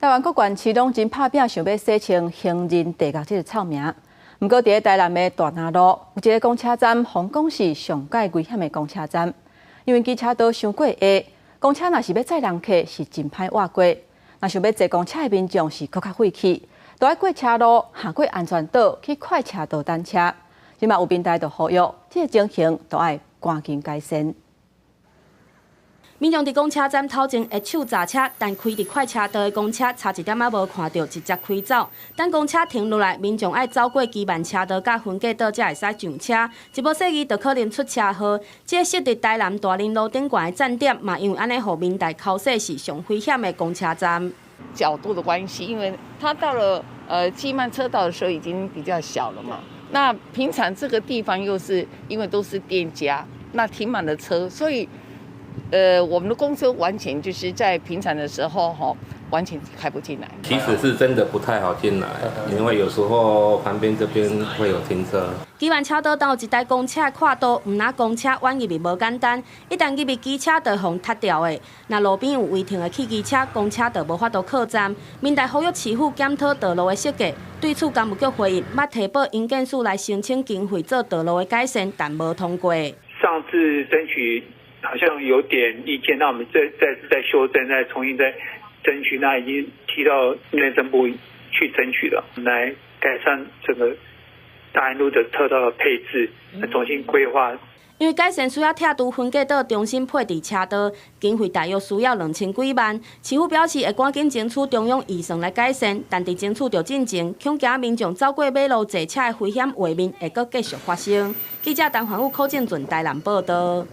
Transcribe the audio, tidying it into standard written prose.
台灣各縣市攏真拍拚，想欲洗清行人地獄這个臭名。毋過，佇咧台南的大林路有一个公車站，予人講是上蓋危險的公車站，因為機車道傷過狹，公車若是欲載人客是真歹倚過，若想欲坐公車的民眾是閣較費氣，都愛過車路、行過安全島去快車道等車。這馬有民代就呼籲，這个情形都愛趕緊改善。民眾佇公車站頭前會手閘車，但開佇快車道的公車差一點仔無看著，直接開走。等公車停落來，民眾愛走過機慢車道佮分隔島才會使上車。一無細意，就可能出車禍。這个設佇台南大林路頂懸的站點，嘛因為按呢，予民代剾洗是上危險的公車站。角度的關係，因為它到了機慢車道的時候已經比較小了嘛。那平常這個地方又是因為都是店家，那停滿了車，所以我們的公車完全就是在平常的時候，吼，完全開不進來。其實是真的不太好進來，因為有時候旁邊這邊會有停車。機慢車道當有一台公車跨道，毋但公車彎入去無簡單，一旦入去機車就予踢掉的。若路邊有違停的汽機車，公車就無法度靠站。民代呼籲市府檢討道路的設計，對此工務局回應，捌提報營建署來申請經費做道路的改善，但無通過。上次爭取好像有點意見，那我們再修正，再重新再爭取，那已經提到內政部去爭取了，來改善這個大安路的車道的配置，重新規劃。因為改善需要拆除分隔島，重新配置車道，經費大約需要2000幾萬。市府表示會趕緊爭取中央預算來改善，但佇爭取著進前，恐驚民眾走過馬路坐車的危險畫面會閣繼續發生。記者陳環武、柯正俊台南報導。